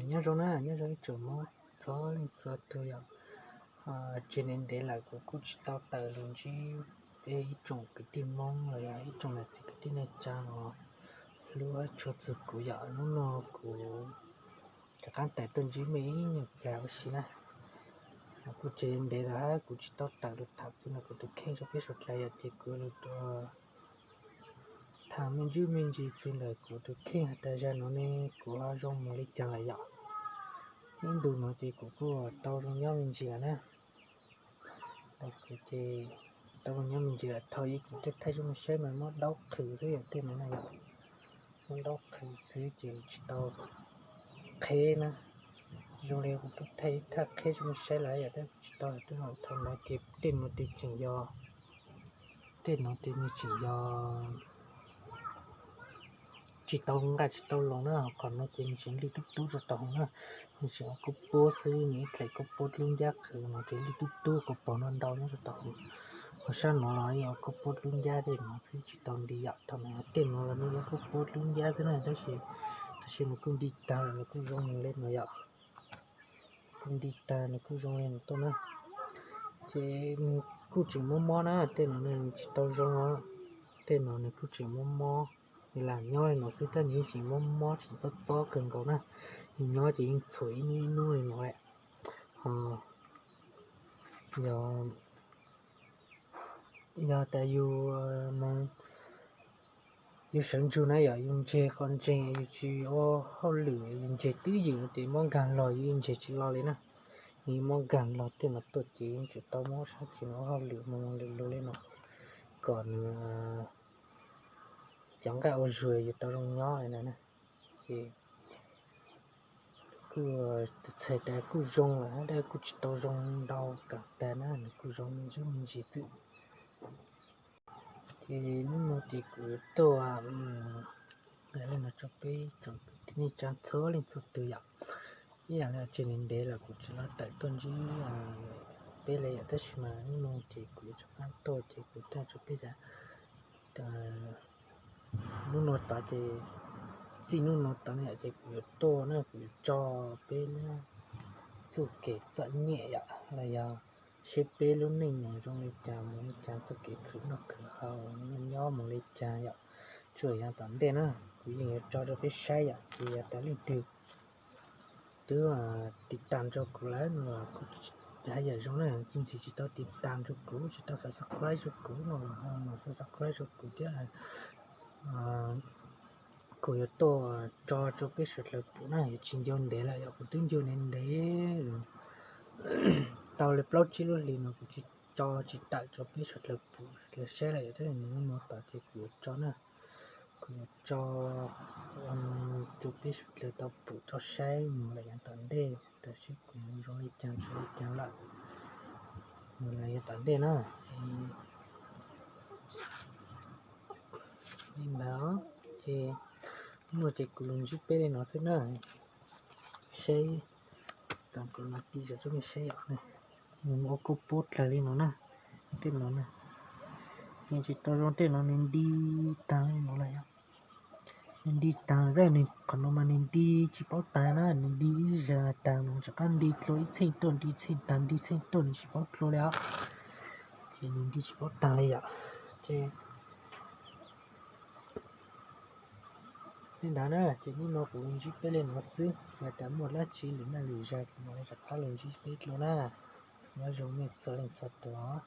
Nyob zoo na, nyob zoo ib tsoom Hmoob txhua leej txhua tus yom. Tsis ntev ntev lawm kuv kuj tsis tau tawm los ntsib ib tsoom kwv tij Hmoob los yog ib tsoom niam txiv kwv tij neej tsa uas hlub tshua txog kuv yom. Hnub no kuv rov qab tawm tuaj ntsib mej ib nyuag pliag ua si na. Kuj tsis ntev lawm hab kuv tsis tau tawm los tham txog ntawm kuv tus kheej rau peb suav dlawg yom, ces kuv los tham me ntsis me ntsis txog ntawm kuv tus kheej has tas zag no ne, kuv ho zoo mus li cas lawm yom. Ib ntu no ces kuv kuj tau zoo nyob me ntsis lawm na. Ces tau zoo nyob me ntsis lawm, thaum ub kuv tuaj thaij zoo saib mas muab daub qhwv xwb yom, tej no na yom, muab daub qhwv xwb ces tsis tau qheb na. Zoo li kuv tuaj thaij ib thaj qheb zoo saib lawm yom, tab kuv tsis tau, thaum no ces tej no ces tseem yog, tej no ces nws tseem yog tsis tau nqaij tsis tau los na, qhov no ces nws tseem lwj tub tub rau tau hauv na. Nws tseem ua koj puab xwb, nws ib dlaim koj puab dlub ncab qhwv no ces lwj tub tub koj pom no ntau nyob rau tau hauv. Hos sab no los yog koj puab dlub ncab tej no xwb tsis tau nti yom. Thaum no tej no los nws yog koj puab dlub ncab xwb na, tab sis, tab sis nws kuj nti tag, nws kuj zoo li no yom. Kuj nti tag, nws kuj zoo li no tuaj na. Ces nws kuj tseem mob mob na, tej no nws tsis tau zoo os. Tej no nws kuj tseem mob mob, nws lam nyob li no xwb tab nws yeej tseem mob mob tseem txob txob kawg nkaus na. Nws nyob ces yeej txhuam ib hnub ib hnub li no lawm. Ho yog, yog tas yus, yus sawv ntsug na yom, yus ntseg qhov ntseeg, yus tsis ua hauj lwm, yus ntseg twb ywm ces mob nkag los yus yeej ntseg tsis lo li na. Yus mob nkag los tej no tuaj ces yeej tseem tau mob sab ces nws ua hauj lwm mus lwm lug li no kom nws cov nqaij ua zuag yus tau zoo nyob li ntawd na. Ces kuj txhais tas kuj zoo lawm hab tab kuj tsis tau zoo ntau kam tag na, nws kuj zoo me ntsis me ntsis xwb. Ces hnub no ces kuv yuav tuaj hais li no rau peb tsoom kwv tij neej tsa txhua leej txhua tus yom. Ib yam li tsis ntev ntev lawm kuv tsis los tawm tuaj ntsib peb li yom, tab sis mas hnub no ces kuv yuav rov qab tuaj ces kuv thaij rau peb tas hnub no tod ces, txij hnub no tod na yom, ces kuv yuav tuaj na, kuv yuav tso peb lub txuj kev txom nyem yom, los yog seb peb lub neej no zoo li cas mus li cas, txoj kev khwv noj khwv haus nyob mus li cas yom, tsuas yog tom ntej na. Kuv yeej yuav tso rau peb saib yom, ces yog tas leej twg twb tiv tam rau kuv lawm no los kuj haj yam zoo na, tsis ntxim tsis tau tiv tam rau kuv, tsis tau subscribe rau kuv no los ho subscribe rau kuv thiab. Kuv yuav tuaj tso rau peb sawv daws pum na, yuav tsis ncau ntev lawm yom, kuv twb ncau ntev ntev tau li plaub tsib lub hlis no kuv tsis tso tsis tawm rau peb sawv daws pum sawv daws saib lawm yom, tab sis hnub no tod ces kuv yuav tso na, kuv yuav tso rau peb sawv daws tau pum tau saib mus lawm yav tom ntej, tam sim kuv mus zoo li cas tsis li cas lawm, mus lawm yav tom ntej na. Li ntawd ces hnub no ces kuv los ntsib peb li no xwb na, saib, txav kuv los ti zam rau nej saib yom. Nws ua koj puab dlawg li no na, tej no na, nws tsis tau zoo, tej no nws nti tag li no lawm yom. Nws nti tag lawm, nws qhov no mas nws nti tsis paub tag na, nws nti ib zag tag no rov qab nti dlua ib txheej tuaj, nti txheej tag, nti txheej tuaj, nws tsis paub dlua li os. Ces nws nti tsis paub tag li yom. Ces li ntawd na, ces hnub no kuv los ntsib peb li no xwb, yog tias muaj dab tsi lwm niaj lwm zaus kuv mam li rov qab los ntsib peb dua na. Nyob zoo nej txhua leej txhua tus os.